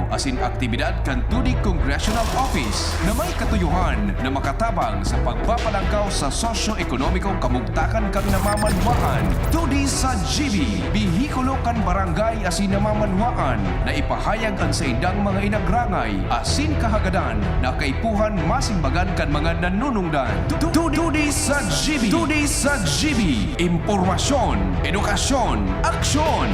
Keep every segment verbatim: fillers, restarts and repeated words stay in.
asin aktibidad kan Todi Congressional Office na may katuyohan na makatabang sa pagpapalangkaw sa sosyo-ekonomikong kamugtakan kan namamanwaan. Todi sa G B, behikulo kan barangay asin namamanwaan na ipahayag an saindang mga inagrangay asin kahagadan na kaipuhan masimbagan kan mga nanunungdan. Tu-, tu-, Todi sa G B. Todi sa G B. Impormasyon, edukasyon, aksyon.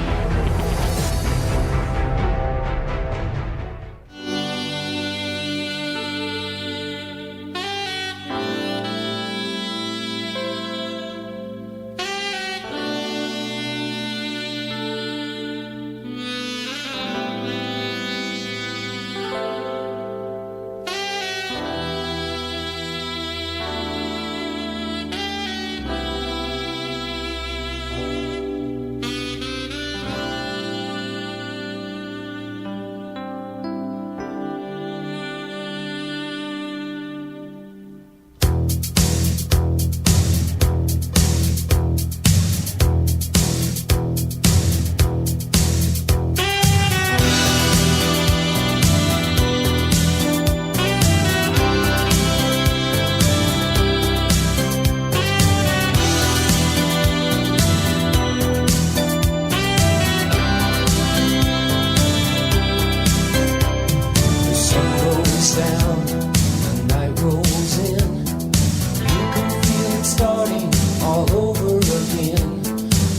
The sun goes down, the night rolls in. You can feel it starting all over again.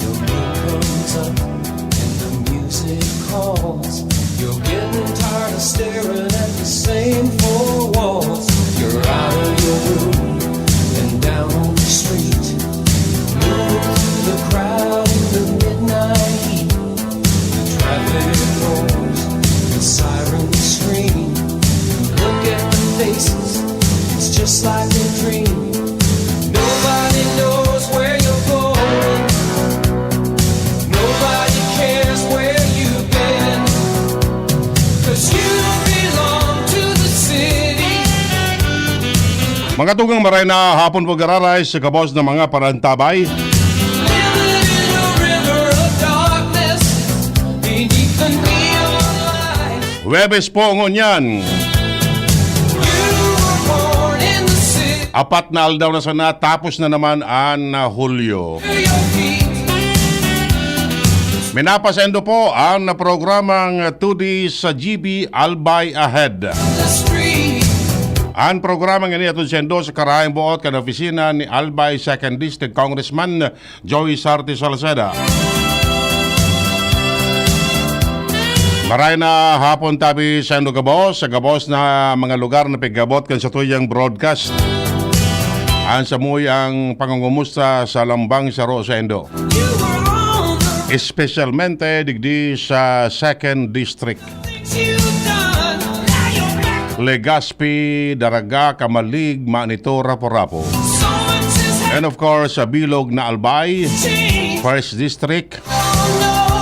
The moon comes up and the music calls. You're getting tired of staring at the same four walls. You're out of your room and down on the street. Moving through the crowd in the midnight heat. The traffic roars, the sirens scream. You look at the faces, it's just like a dream. Nobody knows where you're going. Nobody cares where you've been. 'Cause you belong to the city. Mga tugang, maray na hapon po, gararay sa kabos ng mga parantabay. Living in a river of darkness beneath the neon light. Huwebes po ngunyan. You were born in the city. Apat na aldaw na sana, tapos na naman an, ah, Hulyo. To your feet. Minapasendo po ang programang Todi sa G B Albay Ahead. The street. Ang programang ini hatod saindo sa karahayang boot kan opisina ni Albay Second District Congressman Joey Sarte Salceda. Maray na hapon tabi saindo gabos, sa gabos na mga lugar na pigabot kan satuyang broadcast. An samuyang pangungumusta sa lambang saro saindo. Espesyalmente digdi sa Second District. Legazpi, Daraga, Camalig, Manitora, Porapo. And of course, sa bilog na Albay, First District,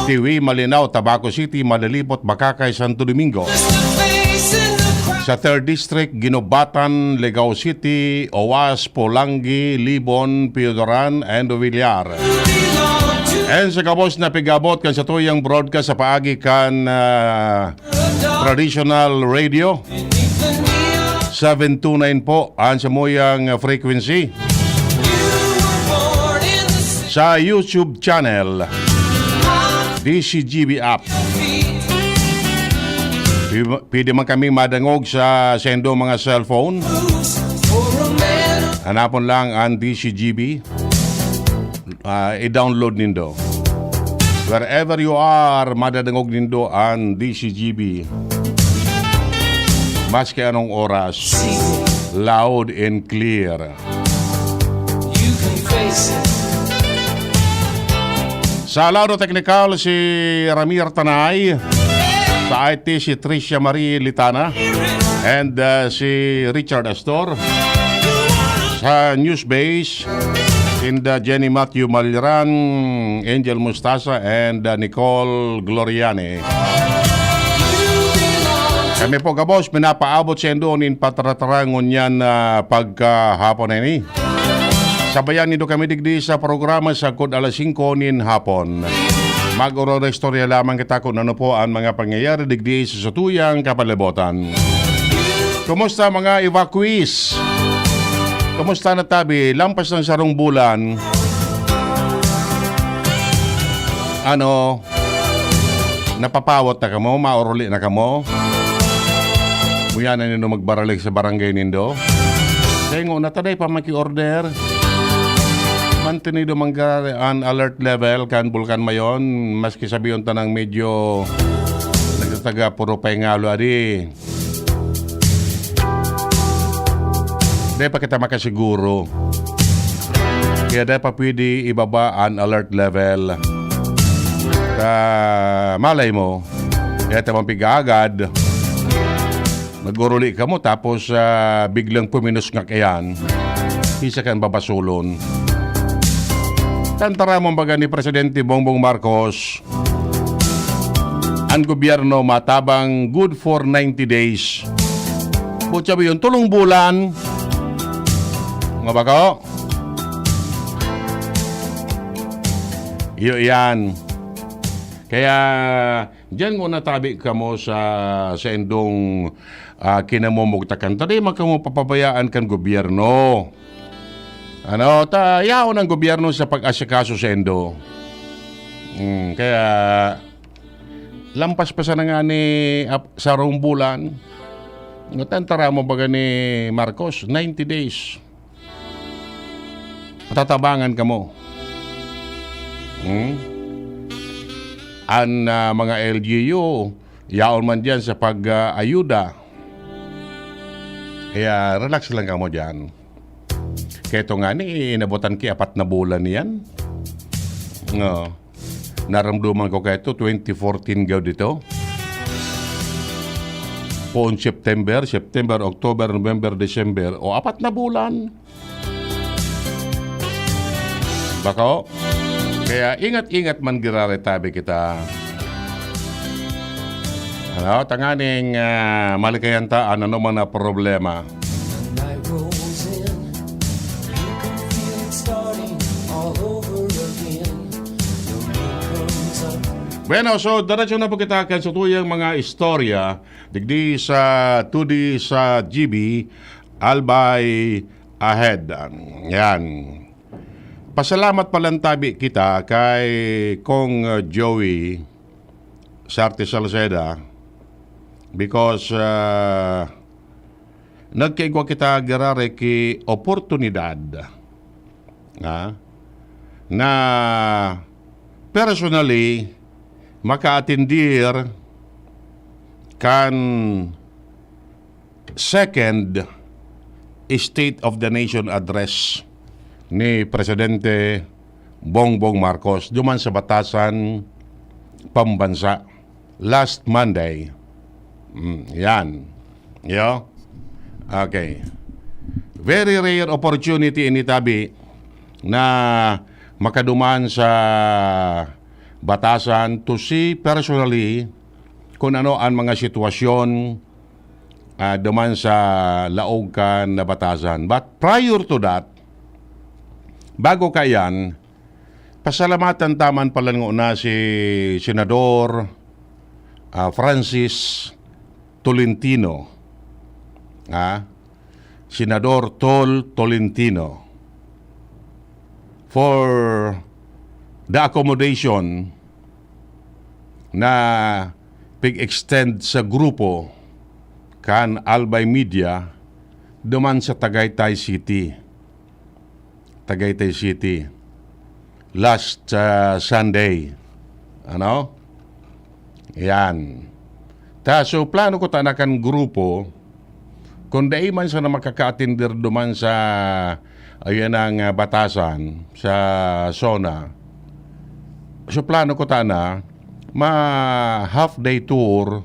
Tiwi, Malinao, Tabaco City, Madalipot, Bacacay, Santo Domingo. Sa Third District, Guinobatan, Legao City, Oas, Polangui, Libon, Piodoran, and Villar. And sa gabos na pigabot kan satuyang broadcast sa paagi kan, ah, Traditional Radio, seven two nine po ang samuyang frequency. Sa YouTube channel, D C G B app. Pwede man kami madangog sa saindo mga cellphone. Hanapon lang ang D C G B. Ah, i-download nindo. Wherever you are, madadangog nindo ang D C G B. Maski anong oras, loud and clear. You can face it. Sa lado teknikal, si Ramir Tanay. Sa I T, si Tricia Marie Litana. And, uh, si Richard Astor. Sa news base, sinda Jenny Matthew Maliran, Angel Mustasa, and, uh, Nicole Gloriani. Kami po gabos, pinapaabot saindo nin pataratarangon niyan na pagkahapon na ini. Sabayan nindo kami digdi sa programa sagkod alas singko nin hapon. Mag-ororistorya lamang kita kung ano po ang mga pangyayari digdi sa satuyang kapalibutan. Kumusta mga evacuees? Kumusta na tabi? Lampas ng sarong bulan. Ano? Napapawat na kamo? Maoruli na kamo? Buya na nindo magbaralik sa barangay nindo? Tengo na taday pa maki-order. Mantenido man giraray an alert level kan Bulkan Mayon, maski sabihon tanang medyo nagtataga puro paingalo adi. Dai pa kita makasiguro. Kaya dai pa pwede ibaba an alert level. Ta malay mo, kaya tamang pig-aagad. Naguruli kamo tapos, ah, biglang puminos nga kayan. Isa kan babasulon. Tantaramon baga ni Presidente Bongbong Marcos, ang gobyerno matabang good for ninety days. Butsa ba yun? Tulong bulan. Nga bako? Iyo yan. Kaya diyan muna tabi kamo sa, sa indong, ah, kinamumugtakan. Ta di man kamo papabayaan kan gobyerno. Ano, ta yaon ang gobyerno sa pag-asikaso sa indo. Hmm, kaya lampas pa sana nga ni ap-, sarong bulan. Ngunyan taramon baga ni Marcos, ninety days. Matatabangan kamo. Hmm? An, ah, mga L G U, yaon man diyan sa pag, ah, ayuda. Kaya relax lang kamo diyan. Kaya ito nga ni, inabutan ki apat na bulan niyan. No. Naramdaman ko kaya ito, twenty fourteen gaw dito. Poon September, September, October, November, December. O, apat na bulan. Bako? Kaya ingat-ingat man giraray tabi kita. Ano, tanganing, ah, malikayan ta an anoman na problema. The night rolls in, you can feel it starting all over again. The moon comes up. Bueno, so, diretso na po kita kan satuyang mga istorya. Digdi sa two D sa G B, Albay Ahead. Yan. Pasalamat pa lang tabi kita kay Kong, uh, Joey Sarte Salceda because, uh, nagkaigwa kita giraray ki oportunidad, ha, na personally makaatendir kan second State of the Nation Address ni Presidente Bongbong Marcos duman sa Batasan Pambansa last Monday. Mm, yan. Yo? Okay. Very rare opportunity ini tabi na makaduman sa Batasan to see personally kung ano ang mga sitwasyon, ah, duman sa laog kan Batasan. But prior to that, bago kaiyan, pasalamatan ta man pala ngona si Senador, ah, Francis Tolentino. Ah, Senador Tol Tolentino for the accommodation na pig-extend sa grupo kan Albay Media duman sa Tagaytay City. Tagaytay City. Last, ah, Sunday. Ano? Yan. Ta, so, plano ko ta na kan grupo, kung dai man sana makaka-atender duman sa, ayan ang, ah, Batasan, sa SONA. So, plano ko ta na ma-half day tour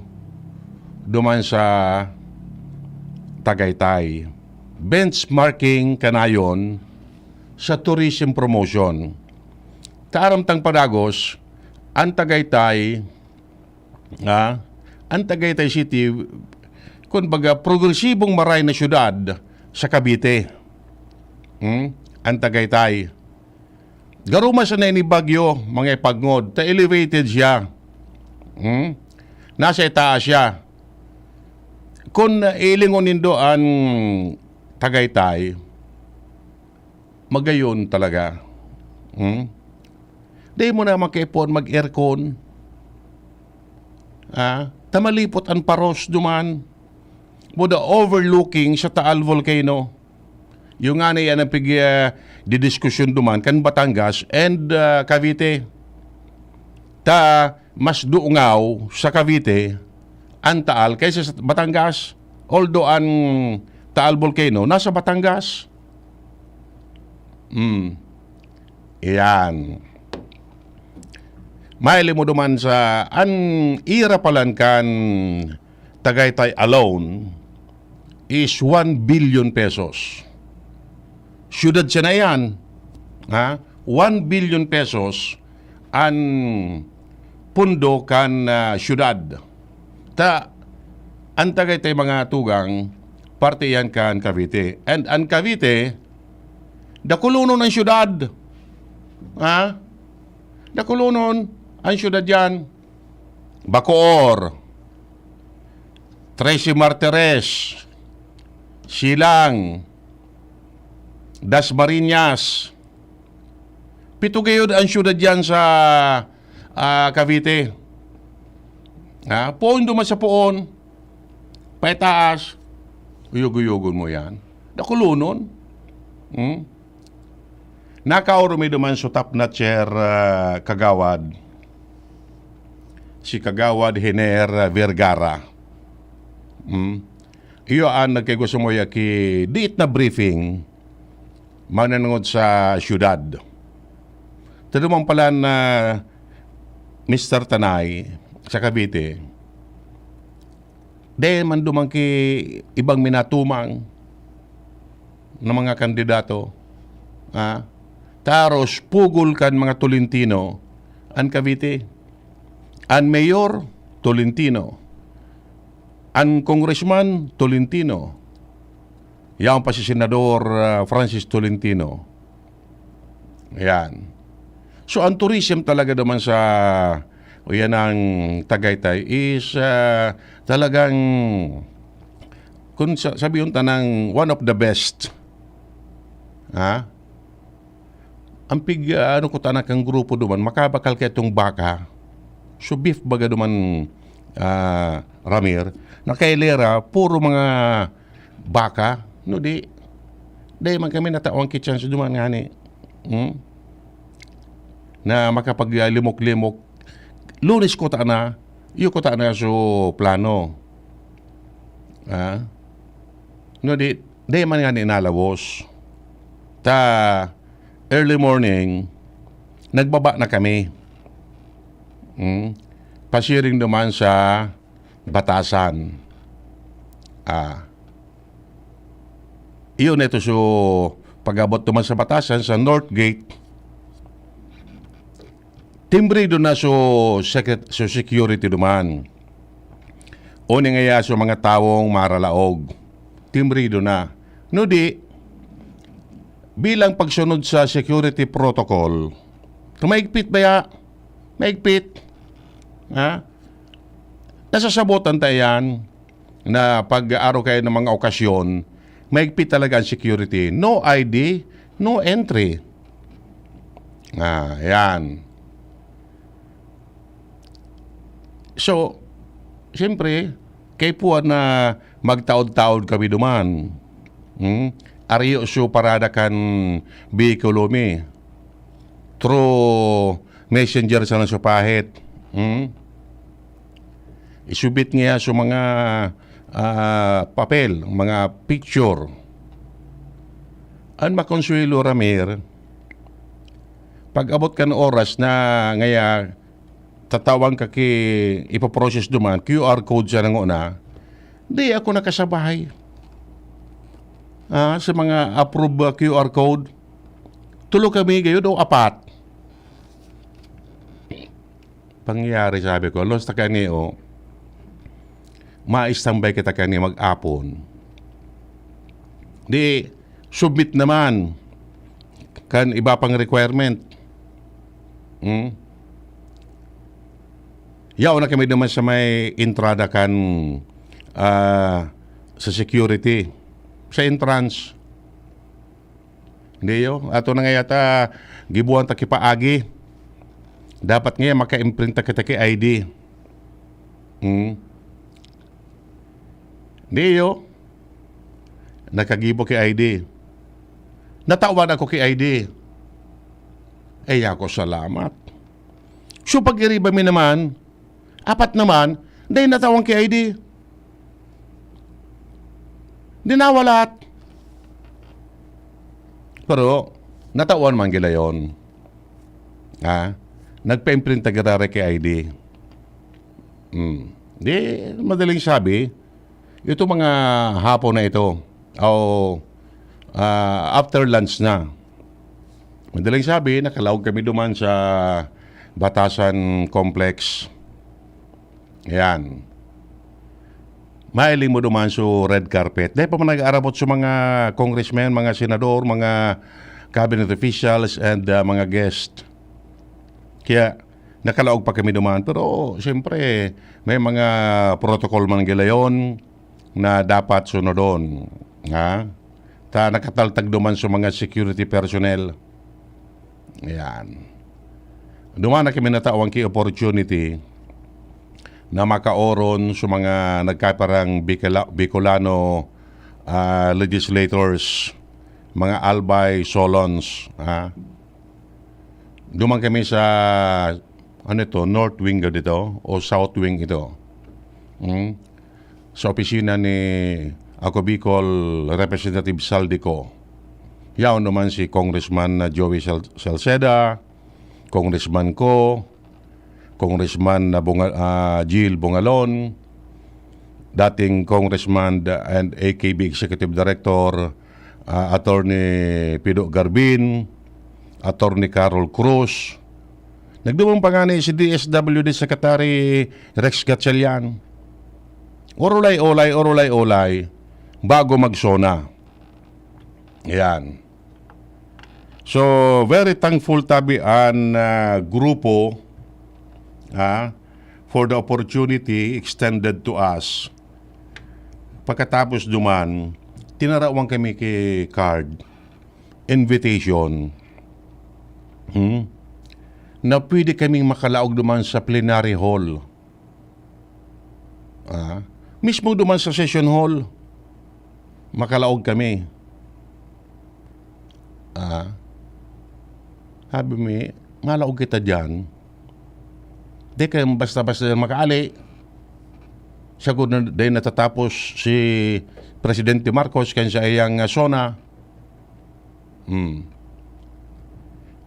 duman sa Tagaytay. Benchmarking kanayon sa tourism promotion. Ta aram tang padagos, ang Tagaytay, ah, ang Tagaytay City, kumbaga, progresibong maray na syudad sa Cavite. Hmm? Ang Tagaytay. Garo man siya na ini bagyo, mga ipagngod, ta elevated siya. Hmm? Nasa itaas siya. Kun ilingon nindo an Tagaytay, magayon talaga. Hmm? Di mo na makaipon mag-aircon. Ah, ta malipot an Paros duman. With the overlooking sa Taal Volcano. Yung nga na yan ang pig, ah, didiskusyon duman kan Batangas and, ah, Cavite. Ta mas dungaw sa Cavite ang Taal kaysa sa Batangas. Although ang Taal Volcano nasa Batangas. Hmm. Iyan. Mahiling mo duman sa an ira palan kan Tagaytay alone is one billion pesos. Siyudad siya na iyan. Ha? One billion pesos an pundo kan, ah, siyudad. Ta, an Tagaytay, mga tugang, parte yan kan Cavite. And an Cavite, dakulonon an siyudad. Ha? Dakulonon an siyudad yan. Bacoor, Trece Martires, Silang, Dasmariñas. Pito gayod an siyudad diyan sa, ah, Cavite. Ha? Poon duman sa poon, paitaas, uyog-uyogon mo yan. Dakulonon. Hmm? Nakaormi duman so top notcher, ah, kagawad. Si Kagawad Hiner Vergara. Hmm? Iyo an nagkaigwa sa muya ki diit na briefing mananangod sa siyudad. Tadumang pala na Mister Tanay sa Cavite, di man duman ki ibang minatumang na mga kandidato. Ah, taros pugol kan mga Tolentino an Cavite. An mayor, Tolentino. An congressman, Tolentino. Yaon pa si Senador, ah, Francis Tolentino. Ayan. So, ang tourism talaga naman sa, o yan ang Tagaytay is, ah, talagang, kung sa, sabihin ta ng one of the best. Ha? Ang pig, ah, ano ko tanak ang grupo duman, makabakal kaya itong baka. So, beef baga duman, ah, Ramir. Nakailera, puro mga baka. No, di. Di man kami natawang kitchen sa duman ngani. Hmm? Na makapaglimok-limok. Lunes ko ta na, iyo ko ta na so plano. Ah? No, di, di man ngani nalawos. Ta, early morning, nagbaba na kami. Hmm? Pasiring duman sa Batasan. Ah. Iyon, ito so pag-abot duman sa Batasan, sa North Gate, timbrido na so secret, so security duman. O ni ngaya so mga tawong maralaog. Timbrido na. No di, bilang pagsunod sa security protocol, maigpit ba ya? Maigpit. Ha? Nasasabotan ta yan na pag-aaro kayo ng mga okasyon, maigpit talaga ang security. No I D, no entry. Ah, yan. So, siyempre, kaipuhan na magtaod-taod kami duman. Hmm? Ariyo so parada kan bikulo mi. Through messenger sa nasupahit. Hmm? Isubit niya sa mga, ah, papel, mga picture. Ang makonsuelo, Ramir, pag abot kan oras na ngaya tatawan ka ki ipoprocess duman, Q R code siya nanguna, di ako nakasabay. Ah, sa mga approve, ah, Q R code, tulo kami gayud o apat. Pangyayari, sabi ko, "Los, ta kani, o, maistambay kita kani mag-apon." Di, submit naman kan iba pang requirement. Hmm? Yaon na kami naman sa may entrada kan, ah, sa security, sa entrance. Hindi yo. Ato na nga yata, gibuhan ta ki paagi. Dapat nga maka-imprint ta kita ki I D. Hmm. Hindi yo. Nakagibo ki I D. Natawan ako ki I D. Ay, ako salamat. So, pag-iriba mi naman, apat naman, dahil natawan ki I D. Di nawalat. Pero, natawan man gila yon. Ha? Nagpa-imprint ta giraray ki I D. Hmm. Di, madaling sabi, ito mga hapon na ito, o, ah, after lunch na, madaling sabi, nakalaog kami duman sa Batasan Complex. Yan. Mahiling mo duman so red carpet. Dahil pa man nag-aarabot sa mga congressmen, mga senador, mga cabinet officials, and, ah, mga guest. Kaya nakalaog pa kami duman. Pero, siyempre, may mga protocol man gila yon na dapat sunodon. Ha? Ta nakataltag duman sa mga security personnel. Ayan. Duman na kami natawan ki opportunity na makaoron sa mga nagkaparang Bicala-, Bicolano, ah, legislators, mga Albay, Solons, ha? Duman kami sa, ano ito, North Wing ba dito? O South Wing ito? Hmm? Sa opisina ni Ako Bicol Representative Saldico. Yaon naman si Congressman na Joey Sal-, Salceda, Congressman Ko, Congressman na Bunga-, ah, Jill Bungalon, dating Congressman da-, and A K B Executive Director, ah, Attorney Pido Garbin, Attorney Carol Cruz. Nagdumang pa nga ni si D S W D Secretary Rex Gatchalian. Orolay-olay, orolay-olay, bago mag-SONA. Ayan. So, very thankful tabi an, ah, grupo, ah, for the opportunity extended to us. Pagkatapos duman, tinarawan kami ki card, invitation, hmm, na pwede kaming makalaog duman sa plenary hall. Ah, mismo duman sa session hall, makalaog kami. Ah, sabi mi, "Malaog kita diyan. Di kayo basta-basta diyan makaali." Sagkod na, dahil natatapos si Presidente Marcos kan saiyang, ah, SONA. Hmm.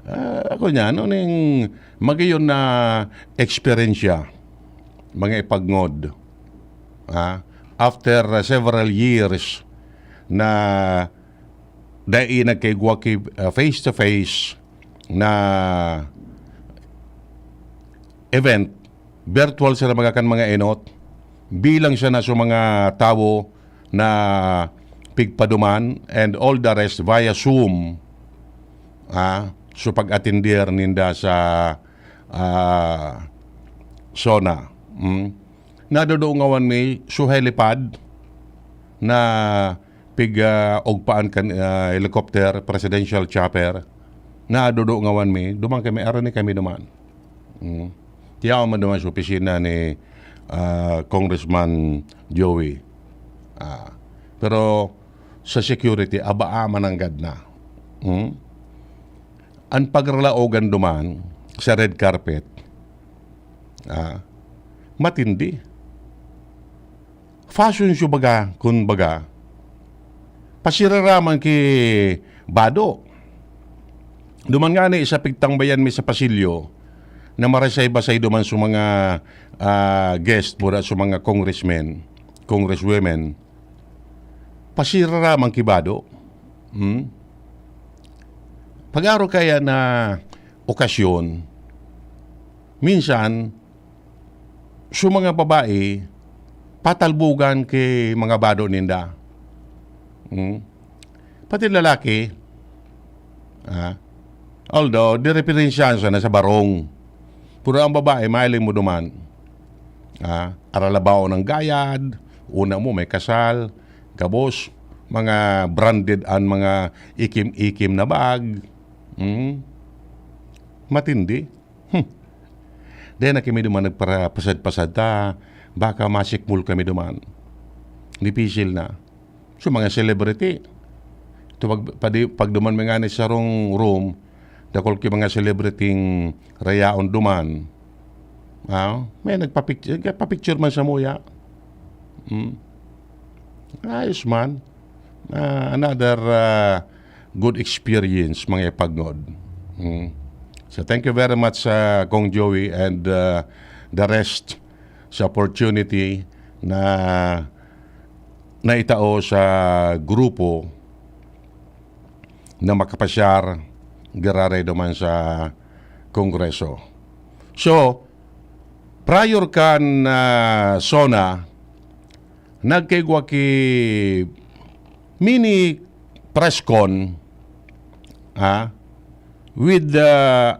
Ah, ako niya, ano ning magayon na eksperyensya, mga ipagngod, ha? After, ah, several years na dai nagkaigwa ki, ah, face to face na event, virtual siya na mga kan mga enot, bilang siya na sa mga tawo na pigpaduman, and all the rest via Zoom, ha, so pag-atender ninda sa, ah, SONA. Hmm? Nadodongawan mi so helipad na pig, ah, ugpaan kan, ah, helicopter, presidential chopper. Nadodongawan mi, duman kami, arani kami duman. Hmm. Tiyaw man duman sa opisina ni, ah, Congressman Joey. Ah, pero sa security, abaa mananggad na. Hmm? An pagralaogan duman sa red carpet, ah, matindi. Fashion show baga, kun baga, pasiraraman ki bado. Duman ngani sa pigtangbayan mi sa pasilyo, na marasay-basay duman sa mga, ah, guest, mura sa mga congressmen, congresswomen, pasiraraman ki bado. Hmm? Pag-aro kaya na okasyon, minsan, so mga babae, patalbogan ki mga bado ninda. Hmm? Pati lalaki, ah, Although, direperensyahan sana sa barong. Pero ang babae, mahiling mo duman. Ah, aralabaon ng gayad, una mo, may kasal, gabos, mga branded an mga ikim-ikim na bag. Hmm? Matindi. Hmm. Dahil na kami duman nagparapasad-pasad ta, baka masikmol kami duman. Dipisil na. So, mga celebrity. Ito, pag, padi-, pag duman mi ngani sa sarong room, dakul ki mga celebrity rayaon duman. Ah, may nagpapicture, nagpapicture man sa muya. Hmm. Ayos man. Ah, another, ah, good experience, mga ipagngod. Hmm. So, thank you very much sa Kong Joey and, ah, the rest sa opportunity na naitao sa grupo na makapasyar giraray duman sa Kongreso. So, prior kan, ah, SONA, nagkaigwa ki mini press con, ah, with the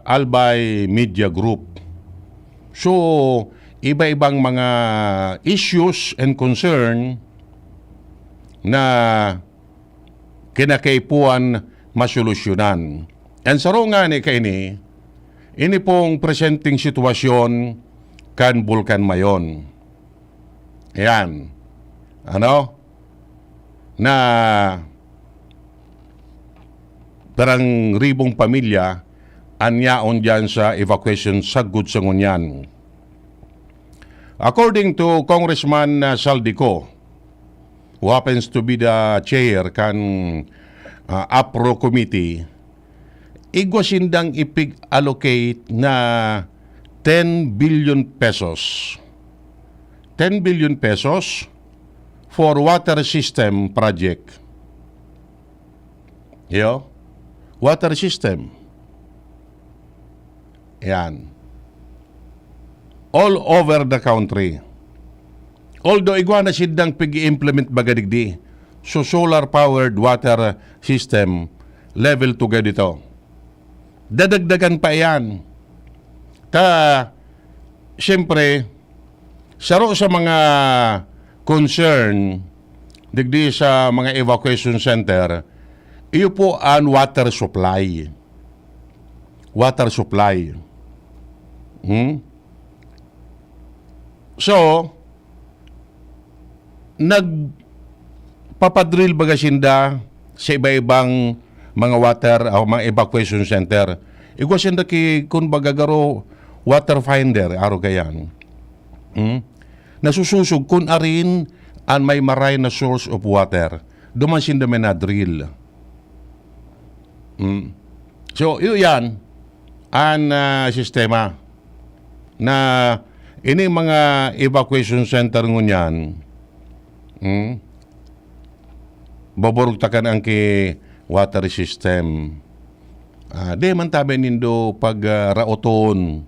Albay Media Group. So, iba-ibang mga issues and concern na kinakaipuhan masolusyonan. And saro ngani kaini, ini pong presenteng sitwasyon kan Bulkan Mayon. Ayan. Ano? Na parang ribong pamilya an yaon diyan sa evacuation sagkod sa ngunyan. According to Congressman, ah, Saldico, who happens to be the chair kan, ah, APRO committee, igwa sindang ipig-allocate na ten billion pesos. Ten billion pesos for water system project. Yo? Water system. Yan. All over the country. Although igwa na sindang pig-i-implement baga digdi, so solar-powered water system, level two gayod ito. Dadagdagan pa iyan. Ta, siyempre, saro sa mga concern digdi sa mga evacuation center, iyo po an water supply. Water supply. Hmm? So, nagpapadrill baga sinda sa iba-ibang mga water o mga evacuation center. Igwa sinda ki, kun baga garo, water finder, aro gayan. Hmm? Nasusosog kun arin an may maray na source of water. Duman sinda may na-drill. Hmm. So, iyo yan, an, ah, sistema na ini mga evacuation center ngunyan, hmm, baburugtakan ang ki water system. Ah, di man tabi nindo pag, ah, raoton.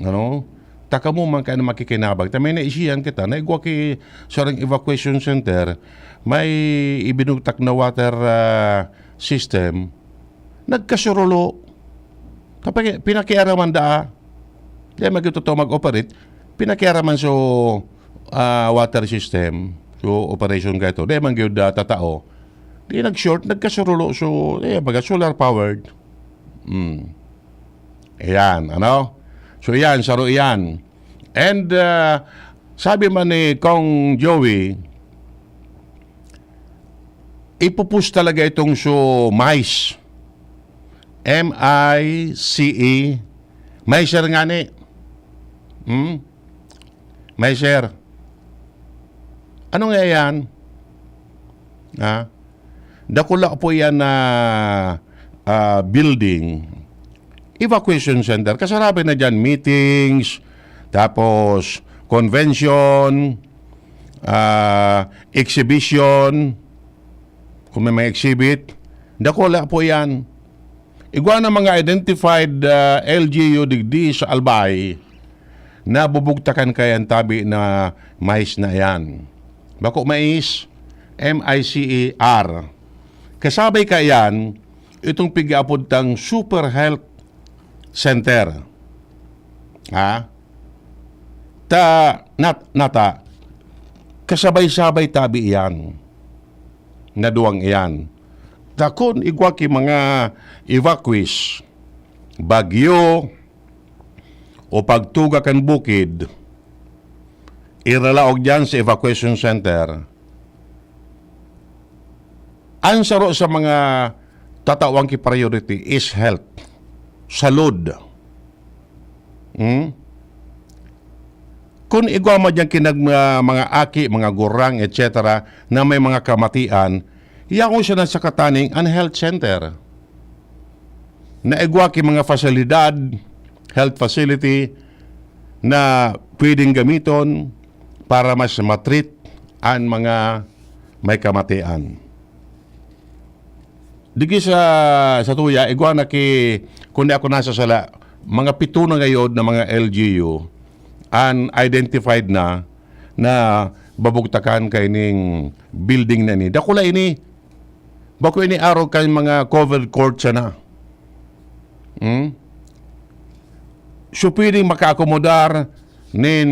Ano? Ta kamo man kaya an makikinabang. Ta may naisihan kita, na igwa ki sarong evacuation center, may ibinugtak na water, ah, system, nagkasurulo. Kapag pinakiaraman daa, di man gyud totoo mag-operate, pinakiaraman so, ah, water system, so operation kaito, di man gyud, ah, tatao. Di nag-short, nagkasurulo, so, eh, baga solar powered. Hmm. Ayan, ano? So, yan, saro yan. And, ah, sabi man ni Kong Joey, ipupus talaga itong so MICE. M I C E. MICE ngani. Hmm? MICE. Ano nga yan? Ha? Dakula po yan na, ah, building. Evacuation center. Kasarabi na dyan, meetings, tapos convention, ah, exhibition, kung may mga exhibit. Dakula po yan. Igwa na mga identified, ah, L G U digdi sa Albay na bubugtakan kayan tabi na MICE na yan. Bako MICE, M I C E R. Kasabay kayan, itong pig-aapod tang Super Health Center. Ha? Ta, nat-, nata, kasabay-sabay tabi iyan. Na duwang iyan. Ta kun igwa ki mga evacuees, bagyo, o pagtuga kan bukid, iralaog diyan sa evacuation center. Ang saro sa mga tatawan ki priority is health, salud. Hmm? Kun igwa man diyan ki nag-, mga, mga aki, mga gurang, et cetera, na may mga kamatian, yaon siya na sa kataning an health center. Na igwa ki mga fasilidad, health facility, na pwedeng gamiton para mas matreat an mga may kamatian. Digi sa, sa tuya, igwa na ki, kun di ako nasasala, mga pito na gayod na mga L G U an identified na, na babugtakan kaining building na ini. Dakula ini. Bako ini arog kan mga covered court sana. Hmm? So, pwedeng makaakomodar nin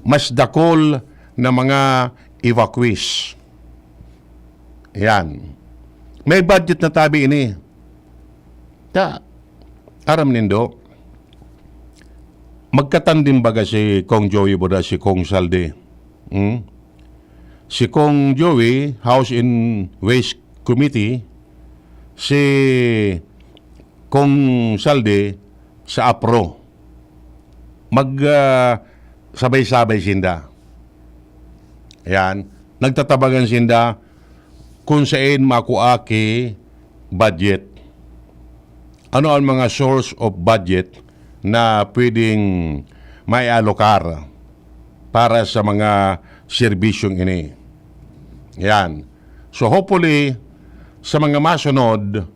mas dakul na mga evacuees. Yan. May budget na tabi ini. Ta, aram nindo, magkatandem baga si Kong Joey Boda, si Kong Saldi. Hmm? Si Kong Joey, House and Ways Committee, si Kong Saldi sa APRO. Mag, ah, sabay-sabay sinda. Ayan. Nagtatabangan sinda kung sain makua ki budget. Ano ang mga source of budget na pwedeng maialokar para sa mga serbisyong ini? Yan. So, hopefully, sa mga masunod,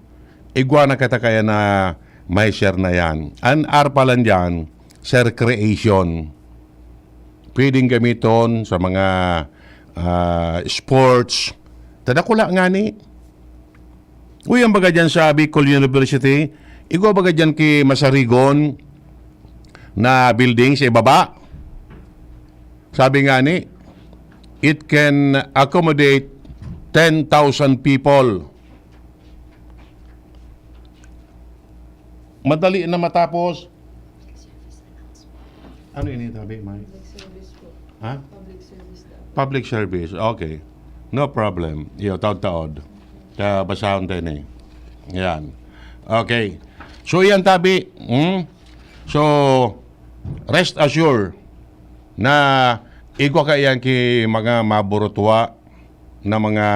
igwa na kita kaya na may share na yan. An arpa lang dyan, sa recreation. Pwedeng gamiton sa mga, ah, sports. Ta dakula ngani. Uy, ang baga dyan sa Bicol University, igwa baga dyan ki Masarigon na building sa ibaba. Sabi ngani, it can accommodate ten thousand people. Madali na matapos. Ano ini, tabi, Mike? Public service po. Ha? Public service daw. Public service. Okay. No problem. Iyo, taod-taod. Kaya basahon tayo na eh. Yan. Okay. So, yan, tabi. Hmm? So, rest assured na igwa ka yan ki mga maburutwa na mga,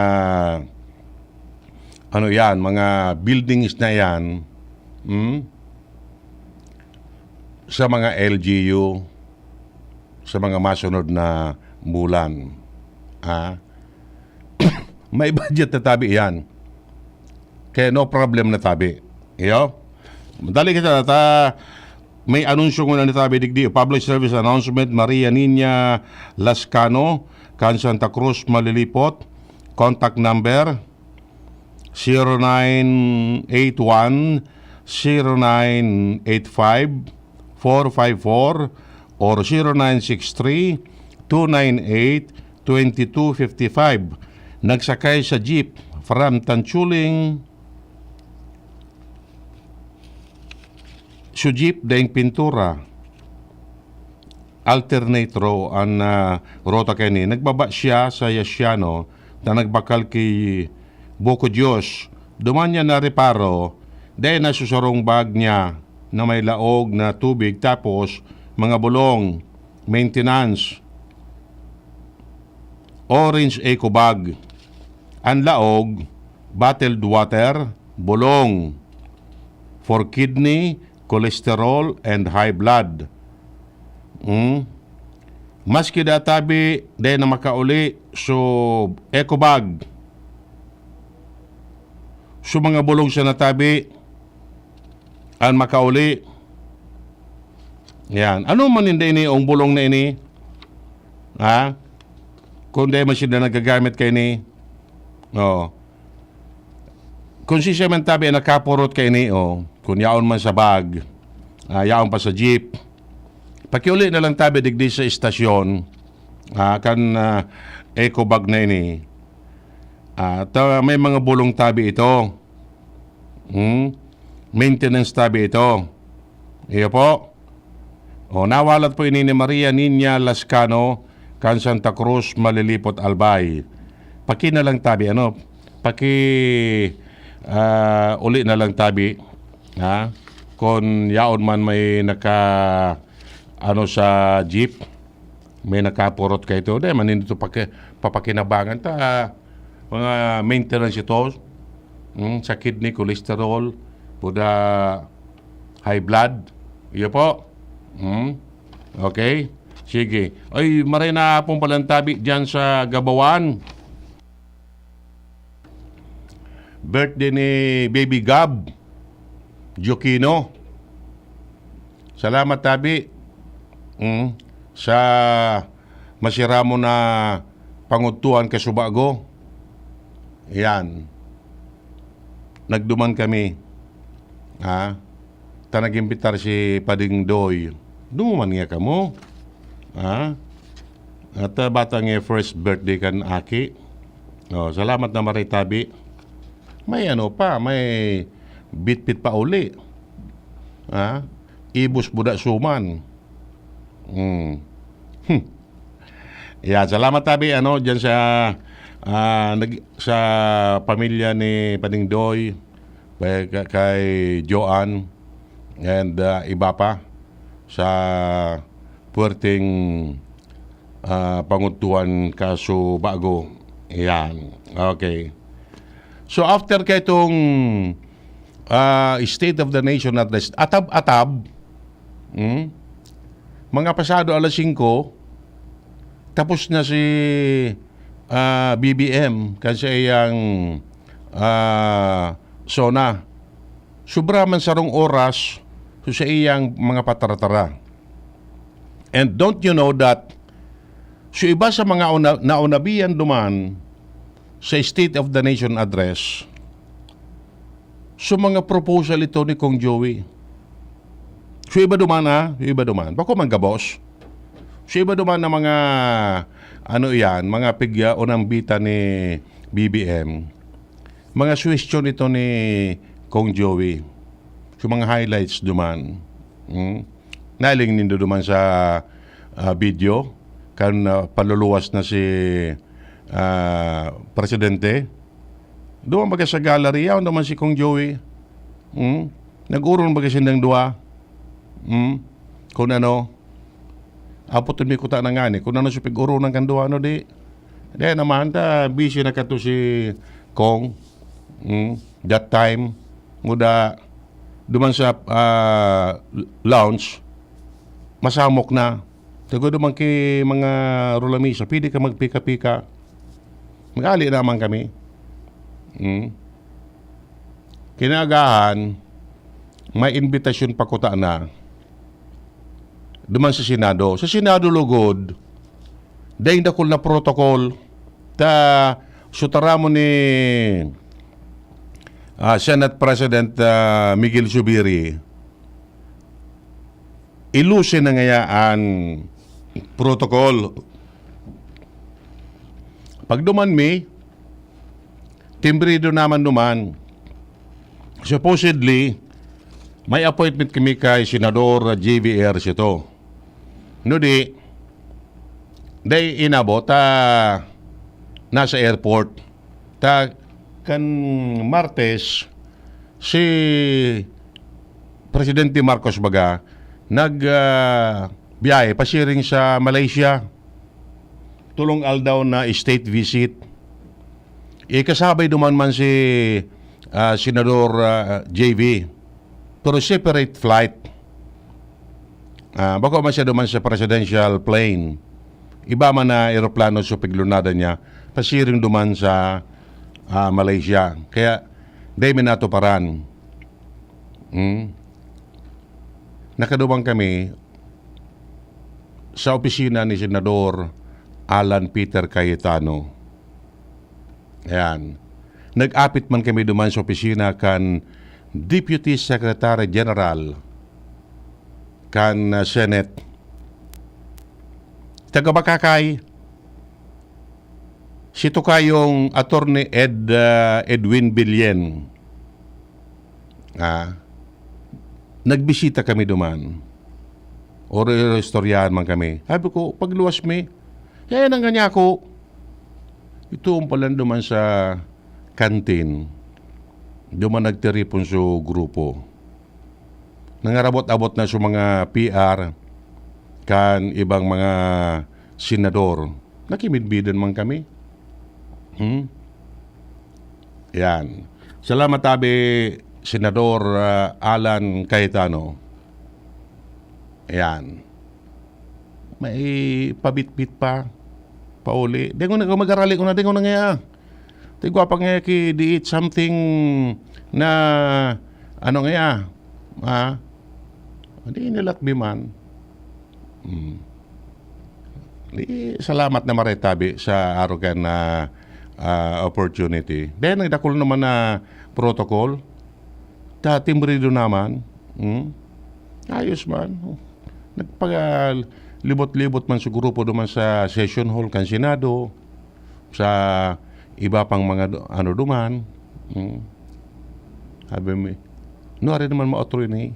ano yan, mga buildings na yan, hmm? Sa mga L G U, sa mga masunod na bulan. Ha? May budget na tabi yan. Kaya no problem na tabi. Iyo? Madali kita, ta, may anunsyo nguna ni tabi digdi. Public service announcement, Maria Nina Lascano, kan Santa Cruz, Malilipot. Contact number, zero nine eight one, zero nine eight five, four five four or zero nine six three, two nine eight, twenty two fifty five. Nagsakay sa jeep from Tanchuling, su jeep daing pintura. Alternate row an, ah, rota kaini. Nagbaba siya sa Yasiano na nagbakal ki Boko Dios. Duman niya nareparo, dai na su sarong bag niya na may laog na tubig, tapos mga bulong, maintenance, orange eco bag. An laog, bottled water, bulong for kidney, cholesterol, and high blood. Hmm? Maski da tabi, dai na makauli, so, eco bag. So, mga bulong sa natabi, an makauli. Yan. Ano man hindi ini, ang bulong na ini? Ha? Kung dai man sila nagagamit kaini, oh. Kung siisay man tabi ang nakapurot kaini, o, kung yaon man sa bag, ah, yaon pa sa jeep, pakiuli na lang tabi digdi sa estasyon, ah, kan, ah, eco bag na ini. Ah, ta-, may mga bulong tabi ito. Hmm? Maintenance tabi ito. Iyo po. O, nawalat po ini ni Maria Niña Lascano, kan Santa Cruz, Malilipot, Albay. Paki na lang tabi, ano? Paki, ah, uli na lang tabi, ha? Kung yaon man may naka, ano, sa jeep, may nakapurot ka ito. Di, man, hindi ito paki-, papakinabangan ta. Mga maintenance ito. Hmm, sa kidney, cholesterol, puda, high blood. Iyo po. Hmm? Okay? Sige. Ay, maray na hapon palang tabi dyan sa Gabawan. Birthday ni Baby Gab Joquino. Salamat, tabi. Hmm? Sa masiramo na pangudtuan kasubago. Yan. Nagduman kami. Ha? Ta nag-imbitar si Pading Doy. Dumuman nga kamo. Ha? At, ah, bata nga first birthday kan aki. Oh, salamat na maray tabi. May ano pa, may bitbit pa uli. Ha? Ibos buda suman. Hmm. Hmm. Yan, salamat tabi, ano, dyan sa, ah, nag-, sa pamilya ni Pading Doy, kay, kay Joan, and, ah, iba pa sa puwerteng, ah, pangudtuhan kasubago. Yan. Okay. So, after kaitong, ah, State of the Nation Address, atab-atab, hmm? Mga pasado alas singko, tapos na si, ah, B B M kan saiyang, ah, SONA. Sobra man sarong oras sa saiyang mga patara-tara. And don't you know that sa iba sa mga una-, naunabihan duman sa State of the Nation Address, sa mga proposal ito ni Kong Joey. So, iba duman, ha? Iba duman. Bako man gabos. So, iba duman na mga, ano iyan, mga pigya o nambita ni B B M. Mga suwestyon ito ni Kong Joey. So, mga highlights duman. Hmm? Nailing nindo duman sa, ah, video, kan, ah, paluluwas na si, ah, Presidente. Duman baga sa gallery, yaon naman si Kong Joey. Hmm? Nag-orong baga sindang duwa. Hmm? Kung ano, apoton mi kuta na ngani, kung ano sa pag-oronan kan duwa, ano, di. Di naman, ta, busy na kato si Kong. Hmm? That time, muda, duman sa, ah, lounge, masamok na. Tago duman ki mga Rolamisa, pwede ka magpika-pika. Mag-ali naman kami. Hmm. Kinaagahan, may imbitasyon pa kuta na duman sa Senado. Sa Senado lugod, daing dakul na protocol ta sutaramon ni, ah, Senate President, ah, Miguel Zubiri. Ilusin na ngaya an protocol. Pagduman mi, timbrido naman duman. Supposedly, may appointment kami kay Senador J V Ejercito. No di, dai inabot, ah, nasa airport. Ta, kan Martes, si Presidente Marcos baga, nag, ah, biyahe pasiring sa Malaysia. Tulong aldaw na state visit. Ikasabay duman man si, ah, Senador, ah, J V. Pero separate flight. Ah, bako man siya duman sa presidential plane. Iba man na eroplano sa piglunadan niya, pasiring duman sa, ah, Malaysia. Kaya, dai mi natuparan. Hmm? Nakaduman kami sa opisina ni Senador Alan Peter Cayetano. Ayan. nag-apit man kami duman sa opisina kan Deputy Secretary General kan, ah, Senate. Taga Bacacay, si Tokayong Attorney Ed, ah, Edwin Billen. Ah, nagbisita kami duman. Oro-, oro istoryahan man kami. Sabi ko, "Pagluwas mi, kaya nang kanya ako, ito ang pala duman sa kantin. Duman nagtiripon sa grupo. Nangarabot-abot na sa mga P R kan ibang mga senador. Nakimidbidan man kami." Hmm? Yan. Salamat, tabi, Senador, ah, Alan Cayetano. Yan. May pabitbit pa. Pauli. Di ko na, kung mag-arali ko na, di ko na ngaya. Tigwa pa ngaya ki, di it something na, ano ngaya, ha? Di nilatbi man. Hmm. Di, salamat na maretabi sa arogan na, ah, opportunity. Then, nagdakul naman na protocol. Ta, timbrido naman. Hmm? Ayos man. Nagpalibot-libot man sa grupo duman sa session hall kan Senado, sa iba pang mga du-, ano duman. Hmm. Sabi mi, "No, ari naman maotro ini."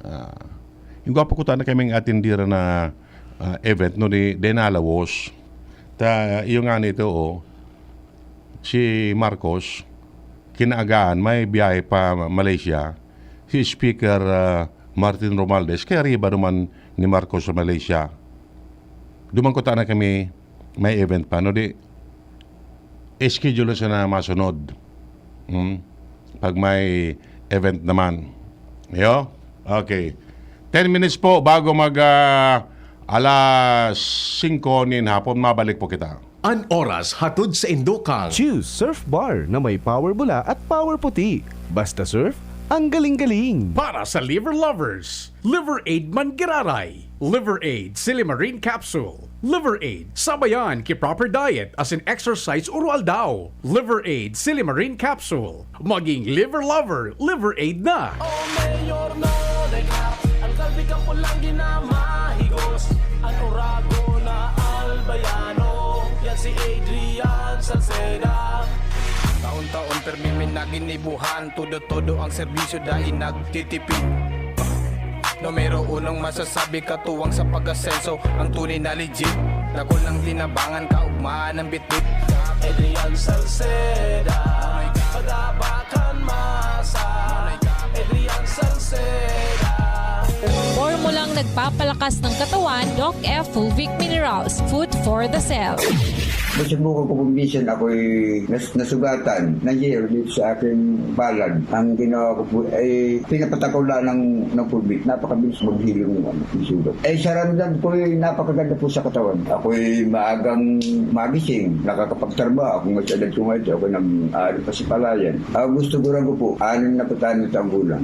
Ah, yung gwapo ko, tana kaming atindira na, ah, event, no, di, di nalawos. Ta, yung nga nito, oh, si Marcos, kinaagaan, may biyahe pa Malaysia. Si Speaker, ah, Martin Romualdez, kaya riba naman ni Marcos sa Malaysia. Duman ko, tana kami, may event pa, no? Di, schedule sa na masunod. Hmm? Pag may event naman. Yo? Okay. Ten minutes po bago mag, ah, alas singko nin hapon. Mabalik po kita. An oras hatod sa Indokang. Choose Surf Bar na may power bula at power puti. Basta surf, ang galing-galing. Para sa liver lovers, Liver Aid man giraray. Liver Aid Silimarin Capsule. Liver Aid, sabayan ki proper diet asin exercise uro-aldaw. Liver Aid Silimarin Capsule. Maging liver lover, Liver Aid na. O Mayor Noneka, ang kalbi kan pulang ginamahigos. An oragon na albayano, yan si Adrian Salceda. Taon-taon permi mi naginibuhan, todo-todo ang serbisyo dai nagtitipid. Numero unong masasabi, katuwang sa pag-asenso, ang tunay na legit. Dakul nang tinabangan, kaugmaan ng bitbit. Adrian Salceda, pag-abakan masa. Adrian Salceda. Formulang nagpapalakas ng katawan, Doc F Fulvic Minerals, food for the cell. Nasubukan ko po minsan, ako'y nas-, nasugatan, na-year dito sa aking palad. Ang ginawa ko po ay pinapatakaw lang ng, ng Fulvic. Napakabilis maghilom ng ano, ng sugat. Eh, sa ramdam ko, eh, napakaganda po sa katawan. Ako'y maagang magising, nakakapagtrabaho. Kung sa edad ko ngayon, ako nang-aari pa sa palayan. Ah, gusto ko lang ko po, anim na putahan na taong gulang.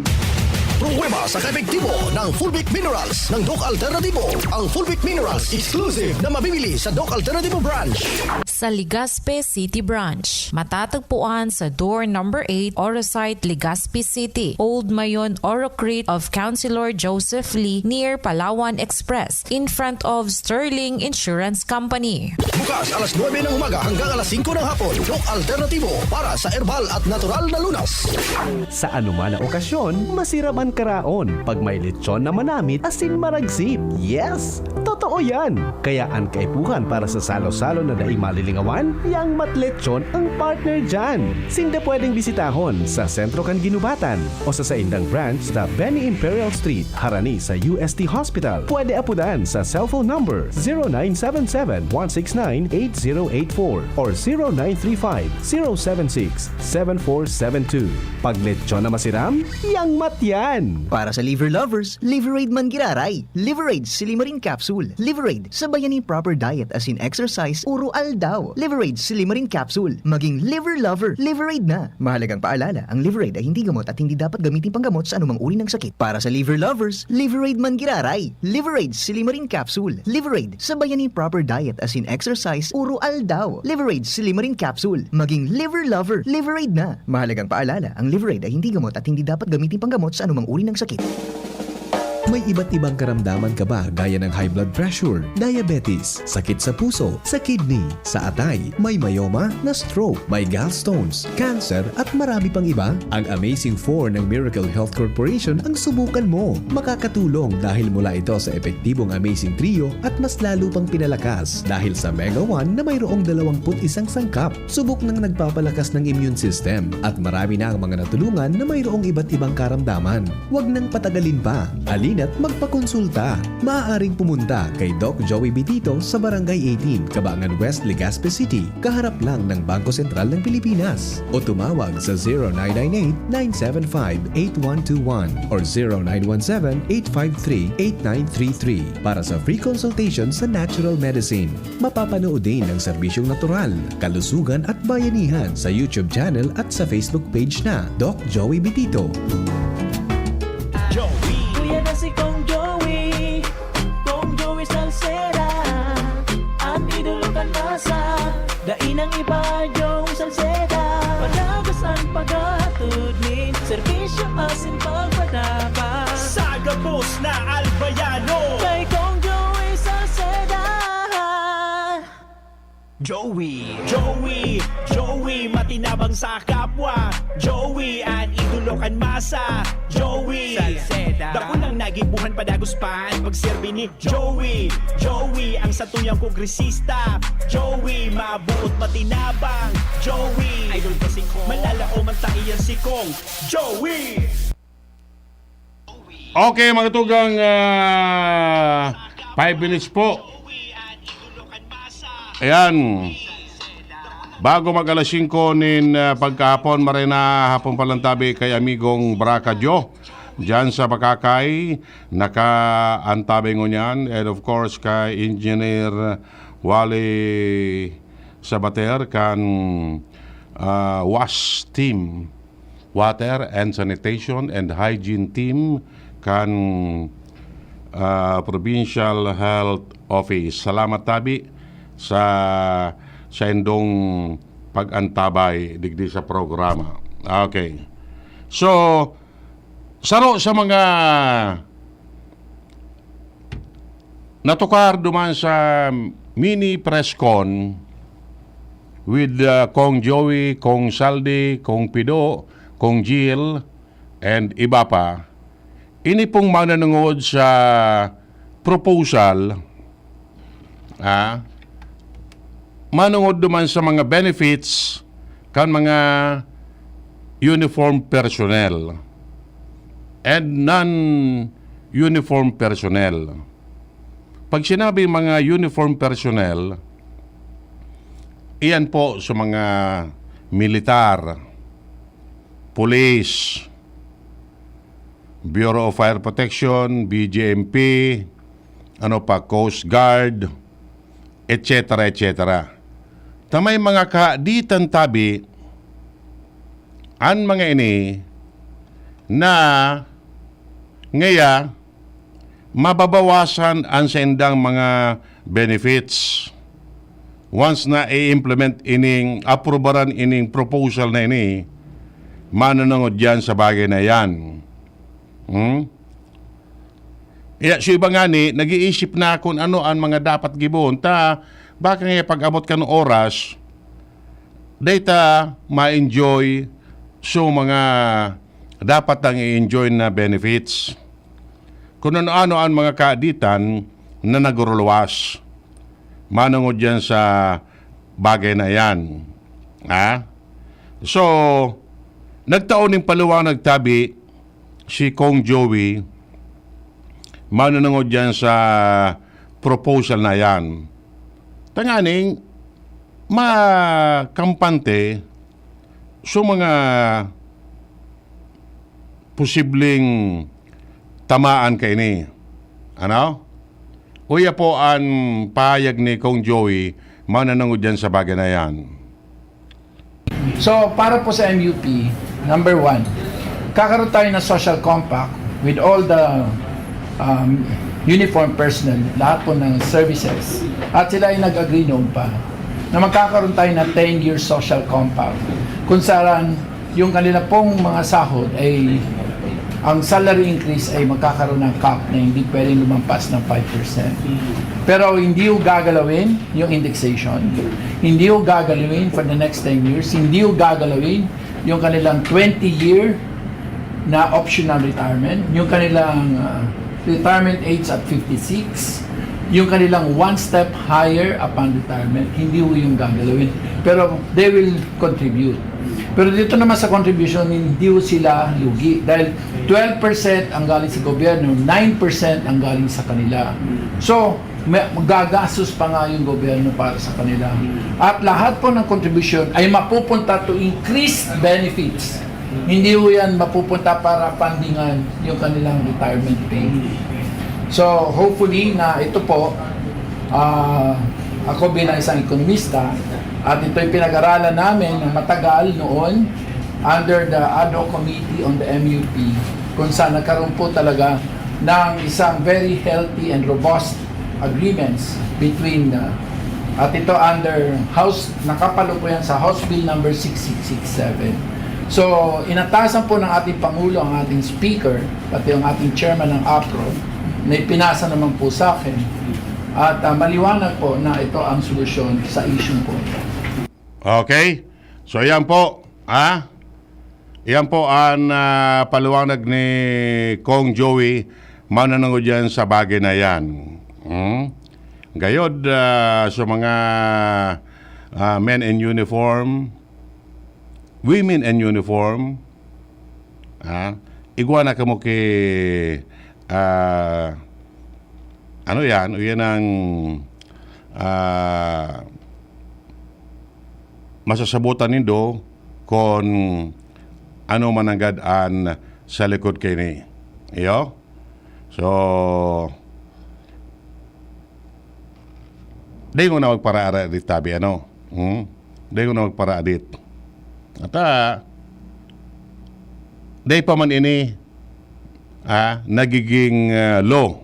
Pruweba sa kaepektibo ng Fulvic Minerals ng Doc Alternativo. Ang Fulvic Minerals, exclusive na mabibili sa Doc Alternativo Branch. Sa Legazpi City Branch. Matatagpuan sa door number eight, Oro Site, Legazpi City, Old Mayon, Oro Crete of Councilor Joseph Lee, near Palawan Express, in front of Sterling Insurance Company. Bukas alas nuebe ng umaga hanggang alas singko ng hapon. Doc Alternativo para sa herbal at natural na lunas. Sa anuman na okasyon, masirab an karaon pag may lechon na manamit asin maragsip. Yes! Totoo yan! Kaya an kaipuhan para sa salo-salo na dai malilingawan, Yang Mat Lechon ang partner dyan. Sinda pwedeng bisitahon sa sentro kan Ginubatan o sa saindang branch sa Benny Imperial Street, harani sa U S T Hospital. Pwede apudan sa cellphone number zero nine seven seven, one six nine, eight zero eight four or zero nine three five, zero seven six, seven four seven two. Pag lechon na masiram, Yang Mat yan! Para sa liver lovers, Liveraid man giraray. Liveraid Silimarin Capsule. Liveraid sa bayani, proper diet asin exercise uro aldaw. Liveraid Silimarin Capsule. Maging liver lover, Liveraid na. Mahalagang paalala, ang Liveraid ay hindi gamot at hindi dapat gamitin panggamot sa anumang uri ng sakit. Para sa liver lovers, Liveraid man giraray. Liveraid Silimarin Capsule. Liveraid sa bayani, proper diet asin exercise uro aldaw. Liveraid Silimarin Capsule. Maging liver lover, Liveraid na. Mahalagang paalala, ang Liveraid ay hindi gamot at hindi dapat gamitin panggamot sa anumang uri ng sakit. May iba't ibang karamdaman ka ba, gaya ng high blood pressure, diabetes, sakit sa puso, sa kidney, sa atay, may myoma, na stroke, may gallstones, cancer, at marami pang iba? Ang Amazing four ng Miracle Health Corporation ang subukan mo. Makakatulong dahil mula ito sa epektibong Amazing Trio at mas lalo pang pinalakas dahil sa Mega one na mayroong dalawampu't isang sangkap. Subok nang nagpapalakas ng immune system at marami na ang mga natulungan na mayroong iba't ibang karamdaman. Huwag nang patagalin pa. Halina't magpakonsulta. Maaaring pumunta kay Doc Joey Bitito sa Barangay eighteen, Cabangan West, Legazpi City, kaharap lang ng Bangko Sentral ng Pilipinas. O tumawag sa zero nine nine eight, nine seven five, eight one two one or zero nine one seven, eight five three, eight nine three three para sa free consultation sa natural medicine. Mapapanood din ang serbisyong natural, kalusugan at bayanihan sa YouTube channel at sa Facebook page na Doc Joey Bitito. Joey. Kuya na si Kong Joey, Kong Joey Salceda, an idolo kan masa, dai nang iba, Joey Salceda. Padagos an paghatod nin serbisyo asin pagpadaba. Sa gabos na Albayano. Kay Kong Joey Salceda. Joey, Joey, Joey, matinabang sa kapwa. Joey, an idolo kan masa. Joey, Salceda. Dakulang nagibuhan, padagos pa an pagserbi ni Joey. Joey, ang satuyang kongresista. Joey, mabuot, matinabang. Joey, idol ko si Kong. Malalaoman ta iyan si Kong. Joey! Okay, mga tugang, ah, five minutes po. Ayan. Bago mag alas singko nin, ah, pagkahapon, maray na hapon palan tabi kay amigong Braca Dio diyan sa Bacacay, nakaantabay ngunyan. And of course, kay Engineer Wally Sabater kan, ah, WASH team, Water and Sanitation and Hygiene team kan, ah, Provincial Health Office. Salamat tabi sa saindong pag-antabay digdi sa programa. Okay. So, saro sa mga natukar duman sa mini press con with, uh, Kong Joey, Kong Saldi, Kong Pido, Kong Jill, and iba pa. Ini pong mananungod sa proposal, ah, manungod duman sa mga benefits kan mga uniform personnel and non-uniform personnel. Pag sinabing mga uniform personnel, iyan po sa mga militar, police, Bureau of Fire Protection, B J M P, ano pa, Coast Guard, et cetera, et cetera. Ta may mga kahaditan tabi, an mga ini na ngaya mababawasan an saindang mga benefits once na i-implement ining, aprubaran ining proposal na ini, mananangod yan sa bagay na yan. Hmm? Kaya sa iba ngani, nag-iisip na kung ano ang mga dapat gibohon. Ta, baka nga pag-abot kan oras, data ma-enjoy so mga dapat ang i-enjoy na benefits. Kung ano-ano ang mga kaaditan na naguruluwas. Manungod yan sa bagay na yan. Ha? So, nagtao ning paliwanag tabi si Kong Joey, manunungod yan sa proposal na yan. Tanganing makampante sa mga posibleng tamaan kaini. Ano? Uya po an pahayag ni Kong Joey, mananangod diyan sa bagay na yan. So, para po sa M U P, number one, kakaroon tayo ng social compact with all the um, uniform personnel, lahat po ng services. At sila ay nag-agree noon pa na magkakaroon tayo ng ten-year social compact kung saan yung kanila pong mga sahod ay ang salary increase ay magkakaroon ng cap na hindi pwedeng lumampas ng five percent. Pero hindi yung gagalawin yung indexation. Hindi yung gagalawin for the next ten years. Hindi yung gagalawin yung kanilang twenty-year na optional retirement. Yung kanilang uh, retirement age at fifty-six. Yung kanilang one step higher upon retirement. Hindi ho yung gagalawin. Pero they will contribute. Pero dito naman sa contribution, hindi ho sila lugi. Dahil twelve percent ang galing sa gobyerno, nine percent ang galing sa kanila. So, may, gagastos pa nga yung gobyerno para sa kanila. At lahat po ng contribution ay mapupunta to increase benefits. Hindi ho yan mapupunta para fundingan yung kanilang retirement pay. So, hopefully na ito po, ah, ako bilang isang ekonomista, at ito'y pinag-aralan namin na matagal noon under the ad hoc committee on the M U P, kung saan nagkaroon po talaga ng isang very healthy and robust agreements between uh, at ito under House, nakapalo po yan sa House Bill number six six six seven. So, inatasan po ng ating Pangulo ang ating Speaker, pati ang ating Chairman ng APRO, na ipinasa naman po sa akin. At uh, maliwanag po na ito ang solusyon sa issue po. Okay? So, yan po. Ha? Yan po ang uh, paliwanag ni Kong Joey mananangod yan sa bagay na yan. Hmm? Gayod uh, sa mga uh, men in uniform, women in uniform, ha? Igwa na kamo ki uh, ano yan? O yan ang uh, masasabutan nindo kung ano mananggad an sa likod kaini. Iyo? So, dai ko na magparaara dit tabi, ano? Hmm? Dai ko na magparaara dit. At ah, dai pa man ini ah, nagiging uh, law.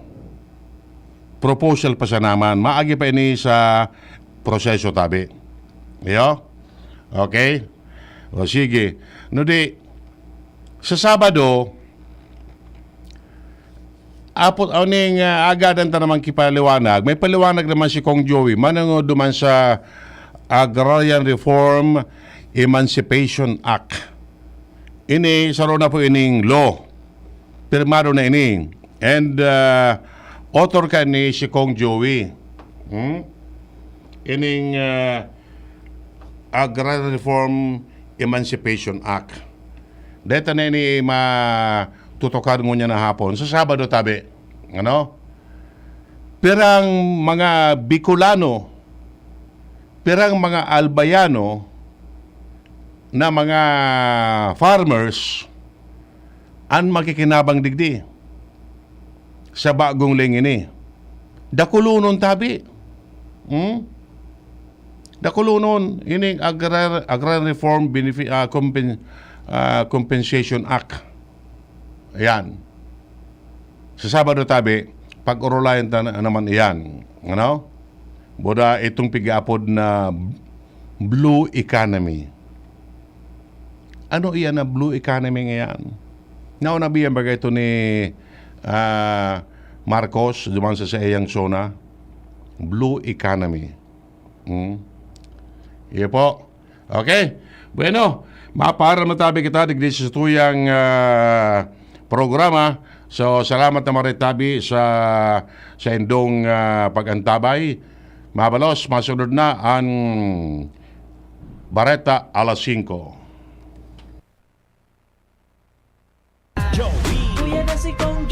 Proposal pa siya naman. Maagi pa ini sa proseso, tabi. Iyo? Okay? O sige. No di, sa Sabado, apot aning uh, agadan ta naman kipaliwanag. May paliwanag naman si Kong Joey. Manango duman sa Agrarian Reform Emancipation Act. Ini, saro na po ining law. Pirmado na ini. And uh, author ka ni si Kong Joey. Hmm? Ining uh, Agrarian Reform Emancipation Act. Deta na ini matutukan ngunyan na hapon. Sa Sabado, tabi. Ano? Pirang mga Bicolano, pirang mga Albayano na mga farmers an makikinabang digdi sa bagong lengini. Dakulonon tabi. Hmm? Dakulonon, ining Agrar Agrarian Reform Benefi- ah, Compen- ah, Compensation Act. Ayan. Sa Sabado tabi, pag-orolayan ta na naman iyan. Ano? Buda itong pig-aapod na blue economy. Ano iyan na blue economy ngayon? Nauna biyan bagay ito ni ah, Marcos, duman sa saiyang zona? Blue economy. Hmm? Iyo po. Okay. Bueno, mapaharam na tabi kita digdi sa tuyang ah, programa. So, salamat na maritabi sa sa indong ah, pag-antabay. Mabalos, masunod na ang Bareta alas singko. Kuya na si Kong